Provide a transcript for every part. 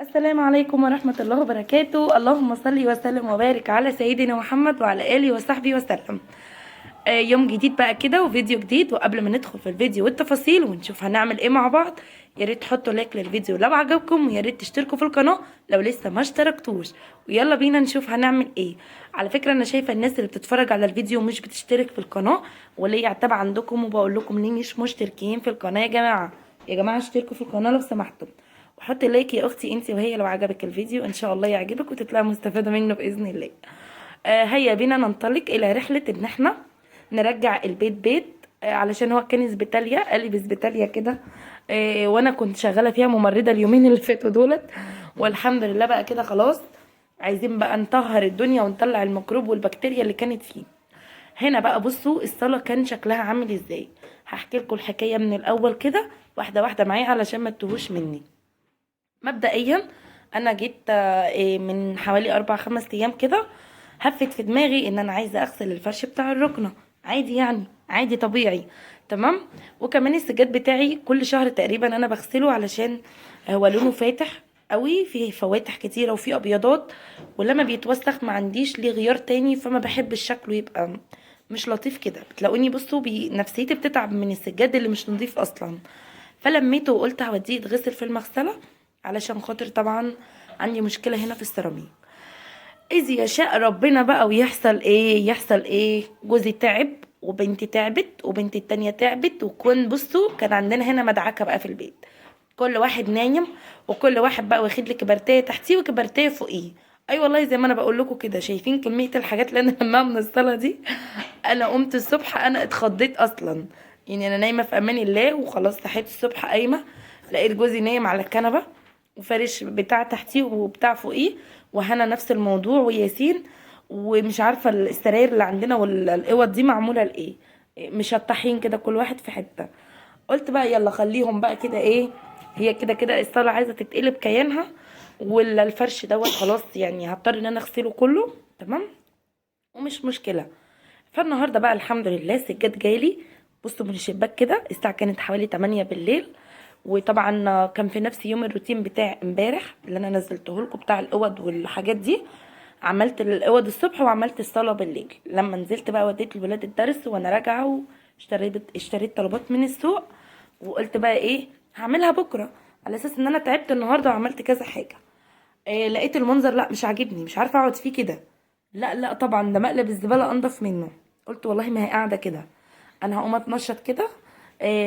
السلام عليكم ورحمة الله وبركاته. اللهم صل وسلم وبارك على سيدنا محمد وعلى آله وصحبه وسلم. يوم جديد بقى كده وفيديو جديد. وقبل ما ندخل في الفيديو والتفاصيل ونشوف هنعمل ايه مع بعض، يا ريت تحطوا like للفيديو لو عجبكم، ويا ريت تشتركوا في القناة لو لسه ما اشتركتوش. ويلا بينا نشوف هنعمل ايه. على فكرة انا شايفة الناس اللي بتتفرج على الفيديو مش بتشترك في القناة، وليه عتاب عندكم وبقول لكم ليه مش مشتركين في القناة؟ يا جماعة يا جماعة اشتركوا في القناة لو سمحتم، وحطي like يا اختي انت وهي لو عجبك الفيديو، ان شاء الله يعجبك وتطلعي مستفادة منه باذن الله. هيا بينا ننطلق الى رحلة ان احنا نرجع البيت بيت، علشان هو كان اسبيتاليا، قالب اسبيتاليا كده، وانا كنت شغالة فيها ممرضة اليومين اللي فاتوا دولت، والحمد لله بقى كده خلاص. عايزين بقى نطهر الدنيا ونطلع الميكروب والبكتيريا اللي كانت فيه. هنا بقى بصوا الصاله كان شكلها عامل ازاي. هحكي لكم الحكاية من الاول كده واحدة واحدة معايا علشان ما تتوهوش مني. مبدئيا انا جيت من حوالي 4-5 ايام كده، هفت في دماغي ان انا عايزه اغسل الفرش بتاع الركنه، عادي يعني، عادي طبيعي تمام. وكمان السجاد بتاعي كل شهر تقريبا انا بغسله علشان هو لونه فاتح قوي، فيه فواتح كتيرة وفيه ابيضات، ولما بيتوسخ ما عنديش ليه غيار تاني، فما بحبش شكله يبقى مش لطيف كده. بتلاقوني بصوا نفسيتي بتتعب من السجاد اللي مش نظيف اصلا. فلميته وقلت هوديه يتغسل في المغسلة علشان خاطر طبعا عندي مشكلة هنا في السيراميك. اذ يشاء ربنا بقى ويحصل ايه، يحصل ايه، جوزي تعب وبنتي تعبت وبنتي التانية تعبت، وكون بصوا كان عندنا هنا مدعكه بقى في البيت، كل واحد نايم وكل واحد بقى واخد لي كبرتيه تحتيه وكبرتيه فوقيه. اي والله زي ما انا بقول لكم كده، شايفين كمية الحاجات اللي انا لماها من الصاله دي. انا قمت الصبح انا اتخضيت اصلا، يعني انا نايمة في امان الله وخلاص، صحيت الصبح قايمة لقيت جوزي نايم على الكنبة وفارش بتاع تحتيه وبتاع فوقيه، وهنا نفس الموضوع وياسين، ومش عارفه السراير اللي عندنا والاوض دي معمولة لايه، مشطحين كده كل واحد في حتة. قلت بقى يلا خليهم بقى كده، ايه هي كده كده الصاله عايزه تتقلب كيانها، ولا الفرش دوت خلاص يعني هضطر ان انا اغسله كله تمام، ومش مشكلة. فالنهارده بقى الحمد لله السجاد جالي. بصوا من الشباك كده الساعة كانت حوالي 8 بالليل، وطبعا كان في نفس يوم الروتين بتاع امبارح اللي انا نزلته لكم بتاع الاوض والحاجات دي. عملت الاوض الصبح وعملت الصاله بالليل. لما نزلت بقى وديت الولاد الدرس وانا راجعه، واشتريت طلبات من السوق، وقلت بقى ايه هعملها بكره على اساس ان انا تعبت النهارده وعملت كذا حاجة. لقيت المنظر لا مش عاجبني، مش عارفه اقعد فيه كده، لا لا طبعا ده مقلب الزبالة انضف منه. قلت والله ما هي قاعدة كده، انا هقوم اتنشط كده،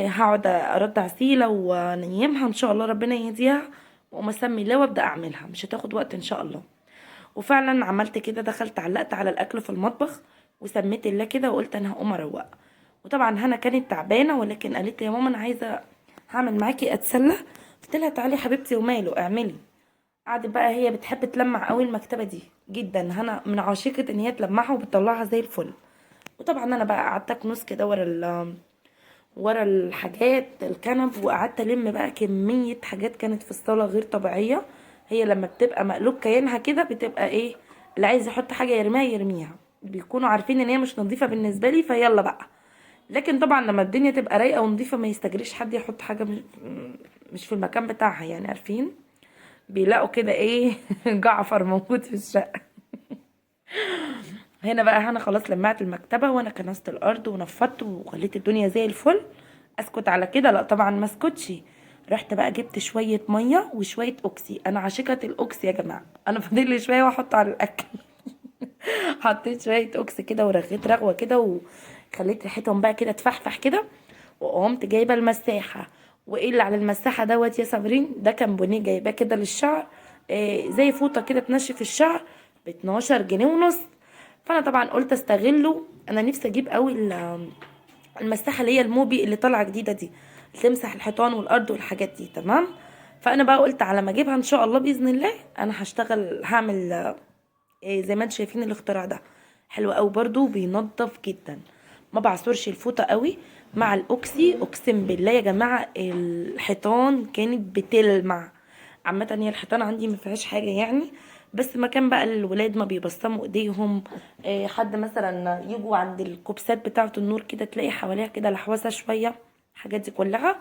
هقعد ارد عسيله وانيمها ان شاء الله ربنا يهديها، واقوم اسمي الله وابدا اعملها، مش هتاخد وقت ان شاء الله. وفعلا عملت كده، دخلت علقت على الاكل في المطبخ وسميت الله كده، وقلت انا هقوم اروق. وطبعا هنا كانت تعبانة، ولكن قالت لي يا ماما انا عايزه هعمل معاكي اتسلى. قلت لها تعالي حبيبتي وماله اعملي. قعدت بقى، هي بتحب تلمع قوي المكتبة دي جدا، هنا من عاشقه ان هي تلمعها وبتطلعها زي الفل. وطبعا انا بقى قعدت اكنس كده ورا الحاجات الكنب، وقعدت الم بقى كمية حاجات كانت في الصاله غير طبيعية. هي لما بتبقى مقلوب كيانها كده بتبقى ايه، اللي عايز يحط حاجة يرميها يرميها، بيكونوا عارفين ان هي مش نظيفة بالنسبة لي، فيلا بقى. لكن طبعا لما الدنيا تبقى رايقة ونظيفه ما يستجريش حد يحط حاجة مش في المكان بتاعها، يعني عارفين بيلاقوا كده ايه جعفر موجود في الشقة. هنا بقى انا خلاص لمعت المكتبة وانا كنست الارض ونفضت وخليت الدنيا زي الفل. اسكت على كده؟ لا طبعا ما اسكتش. رحت بقى جبت شوية مية وشوية اوكسي، انا عاشقه الاوكسي يا جماعة، انا فاضل لي شوية واحطه على الاكل. حطيت شوية اوكسي كده ورغيت رغوه كده وخليت ريحتهم بقى كده تفحفح كده، وقمت جايبه المساحة. وايه اللي على المساحة دوت يا صابرين؟ ده كان بونيه جايباه كده للشعر، زي فوطه كده تنشف الشعر ب 12 جنيه ونص. فانا طبعا قلت استغله، انا نفسي اجيب قوي المساحة اللي هي الموبي اللي طالعه جديدة دي، تمسح الحيطان والارض والحاجات دي تمام. فانا بقى قلت على ما اجيبها ان شاء الله باذن الله انا هشتغل هعمل زي ما انتم شايفين الاختراع ده حلو قوي برضو، بينظف جدا، ما بعصرش الفوطه قوي مع الاوكسي. اقسم بالله يا جماعة الحيطان كانت بتلمع. عامة هي الحيطان عندي ما فيهاش حاجة يعني، بس مكان بقى الولاد ما بيبصموا ايديهم، حد مثلا يجوا عند الكوبسات بتاعه النور كده تلاقي حواليها كده لحوسه شوية، الحاجات دي كلها.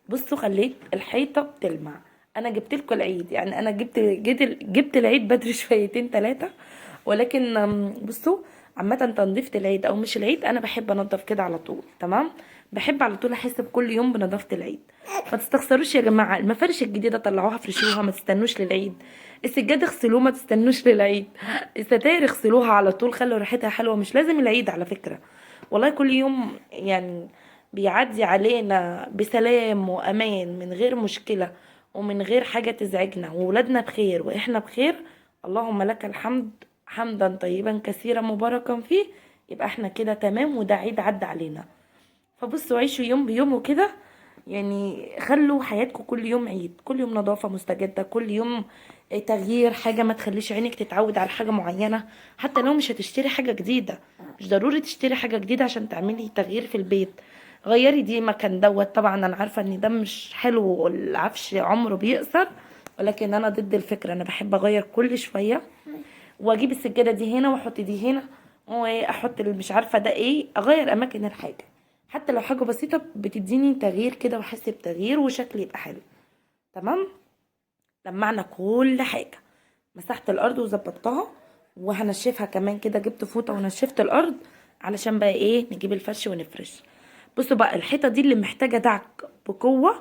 بصوا خليت الحيطة بتلمع. انا جبت لكم العيد، يعني انا جبت العيد بدري شويتين ثلاثة. ولكن بصوا عامة تنظيفه العيد او مش العيد انا بحب انظف كده على طول، تمام؟ بحب على طول احس بكل يوم بنظافه العيد. ما تستخسروش يا جماعة، المفارش الجديدة طلعوها فرشوها، ما تستنوش للعيد. السجاد اغسلوه، ما تستنوش للعيد. الستاير اغسلوها على طول، خلوا ريحتها حلوة، مش لازم العيد على فكرة. والله كل يوم يعني بيعدي علينا بسلام وامان من غير مشكلة ومن غير حاجة تزعجنا، وولادنا بخير واحنا بخير، اللهم لك الحمد حمدا طيبا كثيرا مباركا فيه. يبقى احنا كده تمام، وده عيد عدى علينا. فبصوا عيشوا يوم بيوم وكده، يعني خلوا حياتكم كل يوم عيد، كل يوم نظافة مستجدة، كل يوم تغيير حاجة. ما تخليش عينك تتعود على حاجة معينة، حتى لو مش هتشتري حاجة جديدة. مش ضروري تشتري حاجة جديدة عشان تعملي تغيير في البيت. غيري دي مكان دوت. طبعا انا عارفة ان ده مش حلو والعفش عمره بيقصر، ولكن انا ضد الفكرة. انا بحب اغير كل شوية، واجيب السجادة دي هنا واحط دي هنا واحط اللي مش عارفة ده ايه، اغير اماكن الحاجة حتى لو حاجة بسيطة بتديني تغيير كده، واحس بتغيير وشكلي يبقى حلو. تمام، لمعنا كل حاجة، مسحت الارض وظبطتها، وهنشفها كمان كده. جبت فوطة ونشفت الارض علشان بقى ايه، نجيب الفرش ونفرش. بصوا بقى الحيطة دي اللي محتاجة دعك بقوة،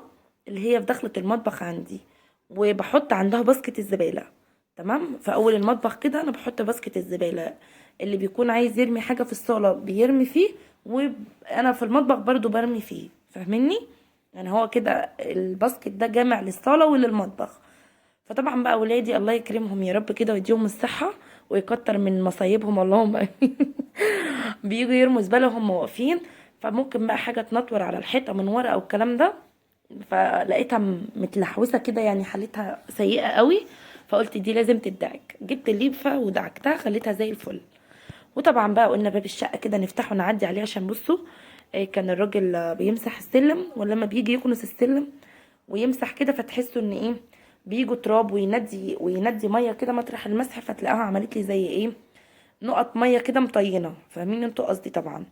اللي هي في دخلة المطبخ عندي، وبحط عندها basket الزبالة. تمام، في اول المطبخ كده انا بحط basket الزبالة، اللي بيكون عايز يرمي حاجة في الصالة بيرمي فيه، وانا في المطبخ برضو برمي فيه، فاهميني؟ يعني هو كده ال basket ده جامع للصالة وللمطبخ. فطبعا بقى ولادي الله يكرمهم يا رب كده ويديهم الصحة ويكتر من مصايبهم، اللهم امين. بييجوا يرموا زبالة وهم واقفين، فممكن بقى حاجة تنطور على الحيطة من ورا او الكلام ده، فلقيتها متلحوسة كده، يعني حالتها سيئة قوي، فقلت دي لازم تدعك. جبت الليفة ودعكتها، خليتها زي الفل. وطبعا بقى قلنا باب الشقة كده نفتحه ونعدي عليه، عشان بصوا كان الراجل بيمسح السلم، ولما بيجي يكنس السلم ويمسح كده فتحسوا ان ايه، بيجوا تراب ويندي مية كده مطرح المسح، فتلاقيها عملت لي زي ايه، نقط مية كده مطينه، فاهمين انتوا قصدي طبعا.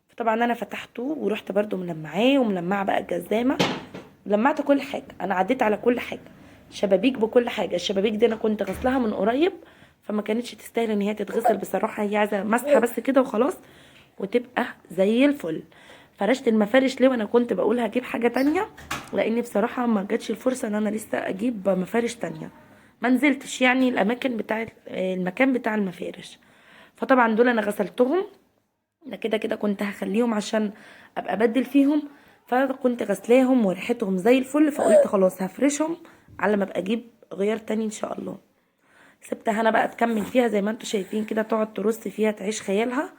فطبعا انا فتحته ورحت برده ملمعاه، وملمعه بقى الجزامه، لمعت كل حاجة، انا عديت على كل حاجة، شبابيك بكل حاجة. الشبابيك دي انا كنت غسلها من قريب، فما كانتش تستاهل ان هي تتغسل بصراحة، هي عايزه مسحه بس كده وخلاص وتبقى زي الفل. فرشت المفارش ليه وانا كنت بقول هجيب حاجة تانية؟ لان بصراحة ما جاتش الفرصة ان انا لسه اجيب مفارش تانية، ما نزلتش يعني الاماكن بتاع المكان بتاع المفارش. فطبعا دول انا غسلتهم، انا كده كده كنت هخليهم عشان ابقى ابدل فيهم، فكنت غسلاهم وريحتهم زي الفل، فقلت خلاص هفرشهم على ما ابقى اجيب غيار تاني ان شاء الله. سبتها انا بقى تكمل فيها زي ما انتوا شايفين كده، تقعد ترص فيها تعيش خيالها.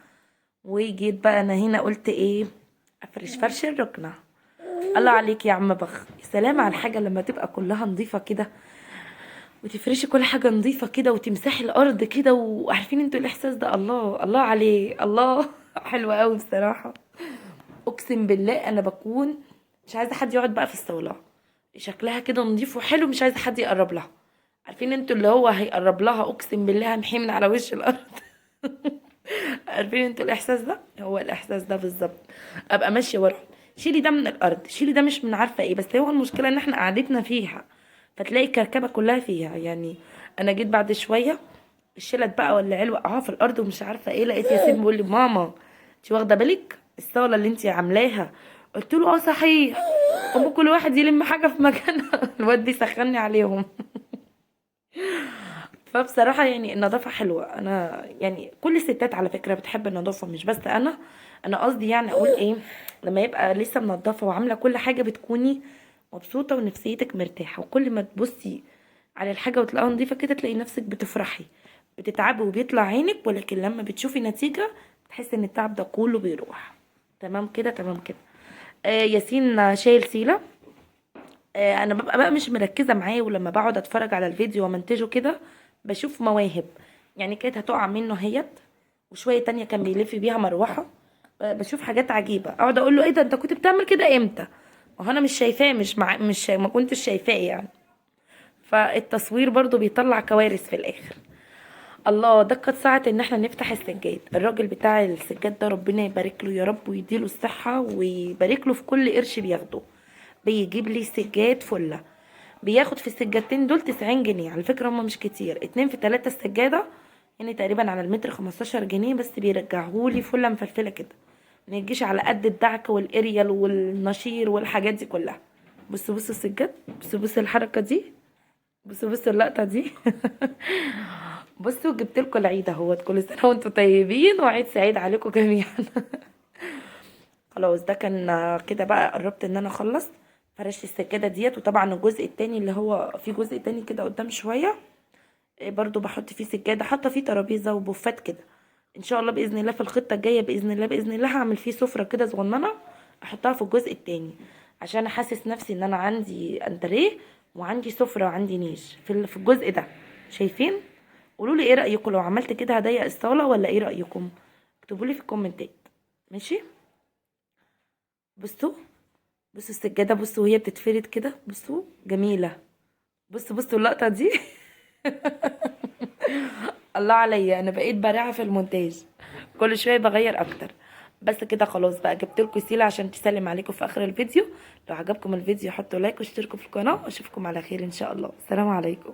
وجيت بقى انا هنا قلت ايه، افرش فرش الركنه. الله عليك يا عم بخ، يا سلام على الحاجة لما تبقى كلها نظيفة كده، وتفرشي كل حاجة نظيفة كده، وتمسحي الارض كده، وعارفين انتوا الاحساس ده. الله الله عليه، الله حلوة قوي بصراحة. اقسم بالله انا بكون مش عايزه حد يقعد بقى في الصاله، شكلها كده نظيف وحلو، مش عايزه حد يقرب لها. عارفين انتوا اللي هو هيقرب لها اقسم بالله همحيه من على وش الارض. عارفين انتوا الاحساس ده؟ هو الاحساس ده بالظبط. ابقى ماشية وراهم، شيلي ده من الارض، شيلي ده مش من عارفه ايه، بس هو المشكلة ان احنا قعدتنا فيها، فتلاقي الكركبه كلها فيها. يعني انا جيت بعد شوية الشلت بقى ولا علوه في الارض ومش عارفه ايه، لقيت ياسين بيقول لي ماما انت واخده بالك الصاله اللي انت عاملاها؟ قلت له صحيح، ام كل واحد يلم حاجة في مكانها. الواد بيسخني عليهم. فبصراحة يعني النظافة حلوة. انا يعني كل الستات على فكرة بتحب النظافة، مش بس انا. انا قصدي يعني اقول ايه، لما يبقى لسه منظفه وعامله كل حاجة بتكوني مبسوطة ونفسيتك مرتاحة، وكل ما تبصي على الحاجة وتلاقيها نظيفة كده تلاقي نفسك بتفرحي، بتتعبي وبيطلع عينك، ولكن لما بتشوفي نتيجة بتحسي ان التعب ده كله بيروح. تمام كده، تمام كده. ياسين شايل سيله. انا ببقى بقى مش مركزه معاه، ولما بقعد اتفرج على الفيديو ومنتجه كده بشوف مواهب، يعني كانت هتقع منه هيت، وشوية تانية كان بيلف بيها مروحة. بشوف حاجات عجيبة، اقعد اقول له ايه ده انت كنت بتعمل كده امتى؟ ما هو انا مش شايفاه، مش مع مش ما كنتش شايفاه يعني. فالتصوير برضو بيطلع كوارث في الاخر. الله، دقت ساعة ان احنا نفتح السجاد. الراجل بتاع السجاد ده ربنا يبارك له يا رب ويديله الصحة ويبارك له في كل قرش بياخده، بيجيب لي سجاد فلة. بياخد في السجادتين دول 90 جنيه. على فكرة هما مش كتير، 2 في 3 السجادة، يعني تقريبا على المتر 15 جنيه بس، بيرجعهولي فله مفلفله كده، ما يجيش على قد الدعك والاريال والنشير والحاجات دي كلها. بصوا بصوا السجاد، بصوا بصوا الحركة دي، بصوا بصوا اللقطة دي. بصوا جبت لكم العيد اهوت، كل سنة وانتم طيبين وعيد سعيد عليكم جميعا. خلاص ده كان كده بقى، قربت ان انا اخلص فرشت السجادة ديت. وطبعا الجزء التاني اللي هو في جزء تاني كده قدام شوية برضو بحط فيه سجادة، حاطه فيه ترابيزة وبوفات كده. ان شاء الله باذن الله في الخطة الجاية باذن الله باذن الله هعمل فيه سفره كده صغننه احطها في الجزء التاني، عشان احسس نفسي ان انا عندي انتريه وعندي سفره وعندي نيش في الجزء ده. شايفين؟ قولوا لي ايه رايكم لو عملت كده، هضيق الصاله ولا ايه رايكم؟ اكتبوا لي في الكومنتات. ماشي. بصوا بصوا السجادة، بصوا وهي بتتفرد كده، بصوا جميلة. بصوا بصوا اللقطة دي. الله عليا، انا بقيت بارعه في المونتاج، كل شوية بغير اكتر. بس كده خلاص بقى، جبت لكم سيله عشان تسلم عليكم في اخر الفيديو. لو عجبكم الفيديو حطوا like واشتركوا في القناة، واشوفكم على خير ان شاء الله. السلام عليكم.